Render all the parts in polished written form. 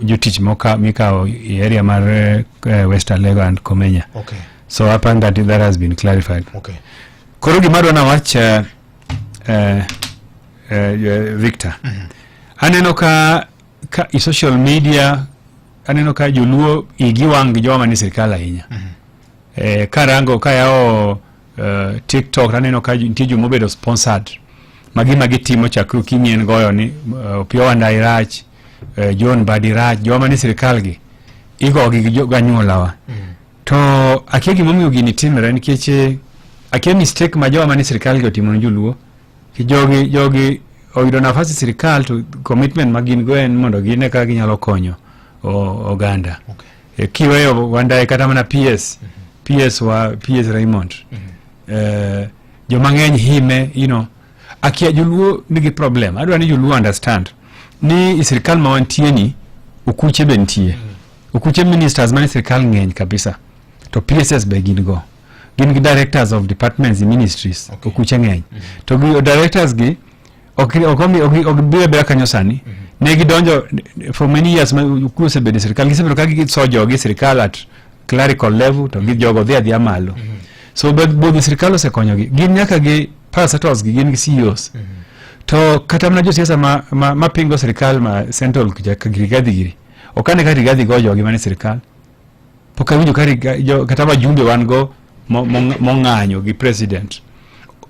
Jotich moka mikawo e area mar West Alego and Komenya. So apparently that has been clarified. Koro gima adwa nawach, Victor, aneno ka i social media aneno ka joluo igi wang' gi jowa manie sirikal ahinya. Karango kayawo TikTok, aneno ka nitie joma obedo sponsored ma gima gitimo chakre okinyi en goyo ni Opiyo Wandayi rach, John Mbadi rach, jowa manie sirikal gi igogi gi ganyuolawa. To akia gimomiyo gini timre, nikech akia mistake ma jowa manie sirikal gi otimo ne joluo. Ki jogi oyudo nafas e sirikal, to commitment ma gin go en mondo gine kaka ginyalo konyo oganda. Kiweyo Wandayi, kata mana PS, PS wa, PS Raymond, joma ng'eny hime. Akia joluo nigi problem. Adwa ni joluo understand ni i sirikal ma wantie ni okuche be nitie. Okuche ministers mane sirikal ng'eny kabisa, to PSS be gin go, gin gi directors of departments in ministries. Okuche ng'eny, to gi directors gi ok biro abira kanyo sani. Ne gidonjo for many years ma okuche osebedo e sirikal, gisebedo ka giso jogi e sirikal at clerical level, to gi jogo dhi adhiya malo. So budho sirikal osekonyogi, gin nyaka gi parastatals gi, gin gi CEOs. To kata mana josiasa ma pingo sirikal ma central kucha, ka Rigathi giri, ok ane ka Rigathi go jogi mane sirikal. Pok awinjo ka kata wajumbe wan go mong'anyo gi president,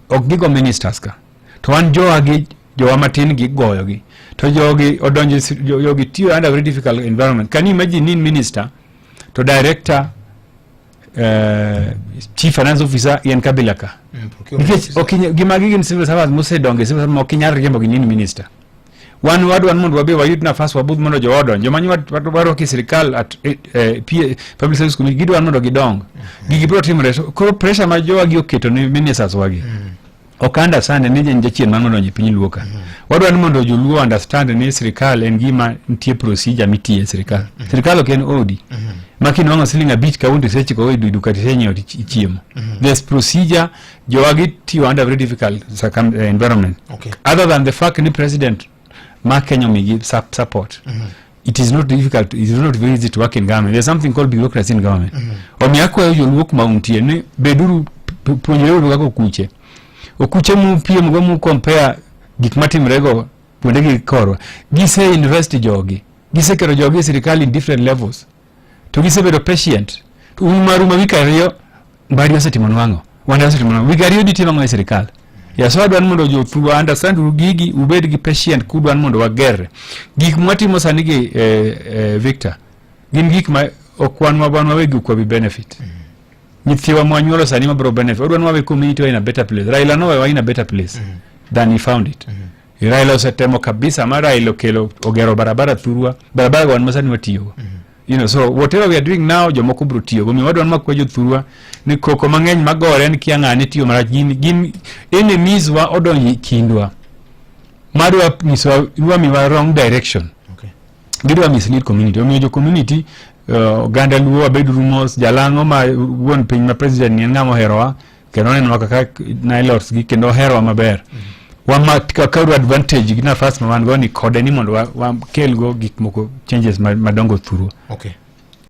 ok gigo ministers ka, to wan jowa gi jowa matin gi goyogi, to jogi odonjo jogi tiyo under very difficult environment. Can you imagine ni in minister to director, chief finance officer en kabila ka? Procurement nikech officer. Ok gima gin civil servants mosedongo e civil service ma ok inyal riembo gi ni in minister. Wan wadwa ni mondo wabe wayud nafas wabudh mondo jowa odonj. Joma warwako e sirikal at Public Service Committee, gidwa mondo gidong. Gigi biro timore. So, koro pressure ma jowa gi oketo ne ministers wagi, ok understand ni en jachien man modonjo e piny luo ka. Wadwa ni mondo joluo understand ni sirikal en gima nitie procedure mitiye e sirikal. Sirikal ok en odi ma kinwang'o siling 5 kawuono to isechiko e duka tisenyiewo to ichiemo. There's procedure. Jowa gi tiyo under very difficult environment. Other than the fact ni president ma Kenya omigi support, it is not difficult, it is not very easy to work in government. There's something called bureaucracy in government. Omiyo akwayo joluo kuma untie ni beduru puonjreuru kaka okuche. Okuche mupiem go, mu compare gik matimre go kuonde gi korwa, gise invest jogi, gisekelo jogi e sirikal in different levels, to gisebedo patient. To un maru ma wik 2, Mbadi osetimo nwang'o, Wanda osetimo nwang'o, wik 2 ditimo ang'o e sirikal? Ya, so adwa ni mondo jothurwa understand uru gigi, ubed gi patient kudwa ni mondo wagerre. Gik mwatimo sani gi, Victor, gin gik ma ok wan wan wawegi ok wabi benefit. Nyithiwa mwanyuolo sani mabiro benefit. Wadwa ni wawe community wa in a better place. Raila nowewa in a better place than he found it. Raila osetemo kabisa ma Raila okelo ogero barabara thurwa, barabara go wan ma sani watiyogo. So whatever we are doing now, jomoko biro tiyogo. Omiyo wadwa ni makwa jothurwa ni koko mang'eny magore ni kia ng'ane tiyo marach, gin enemies wa odonjo e kindwa madwa nyisowa, dwa miwa wrong direction. Gidwa mislead community. Omiyo jo community, oganda luo, wabeduru mos. Jalang'o ma wuon piny ma president ni en ng'ama oherowa kendo onenowa kaka Nilots gi kendo oherowa maber. Wama kauru advantage gi nafas ma wan go ni kode ni mondo wakelgo gik moko, changes madongo thurwa.